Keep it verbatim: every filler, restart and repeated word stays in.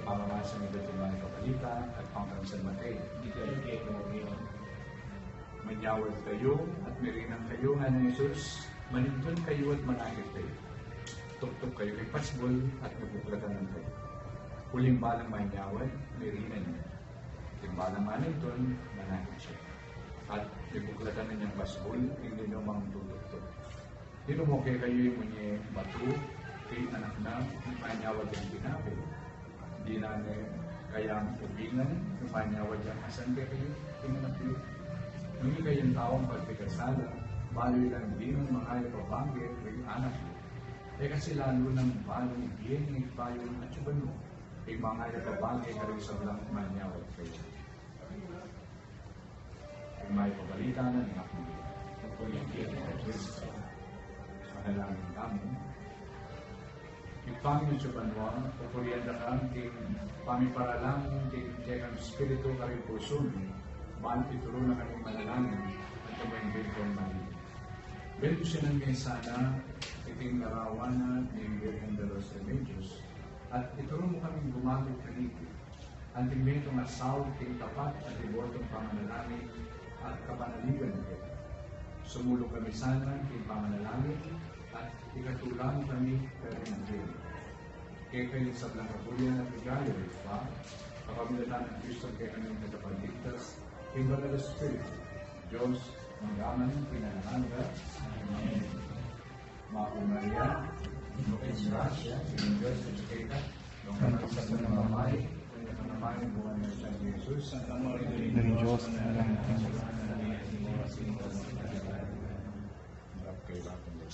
Pamamasa ning Banal a Balita at pangkansan matay. Manyawad kayu at mirinan kayu, ngana nang Jesus, manintun kayu at manakit kayu. Tuktuk kayu king pasbul at mibuklatan na kayu. Uling balang manyawad, mirinan ne. Uling balang manintun, manakit ya. At mibuklatan na yang pasbul, ing ninumang tutuktuk. Dinan mu kekayu ing munye matu king anak na, manyawad yang tinape. Dinan ne kayang ubingan, manyawad yang asan kekayu ing anak yu? Nung ikayung taung pagpikasala, balu yu lang dinan mangayap a bage king anak yu. E kasi lalu nang balu ing bie ning ibpa yu at suban mu, ing mangayap a bage karing sablang manyawad kekayu. Ing mayap a balita na ning Apo. Papurian ka, Kristo. Manalangin tamu. Ibpa mi atsu ka banua, papurian da ka king pamiparalan ning kekang Espiritu karing pusu mi, ban ituru na kami manalangin at king Birhen Maria. Bendisyunan mi sana iting larawan na ning Birhen de los Remedios, at ituru mu kaming gumamit kaniti anti metung a saul king tapat at debotong pamanalangin at kapanaligan na keta. Sumulung kami sana king pamanalangin at ikatula mu kami karing anghel. Kekayung sablang kaburian at ligaya, Ibpa, kapamilatan nang Kristo, kekami ing Tagapagligtas, ing Banal a Espiritu, Dios, mangga man king alang angga. Amen. Maria, inu ka king grasya, ing Dios atyu keka, nuan ka karing sablang babai, at nuan ya ing bunga ning atian mu, i Jesus. Santa Maria, Indu ning Dios, manalangin kayu king oras ning pagkasakit mi.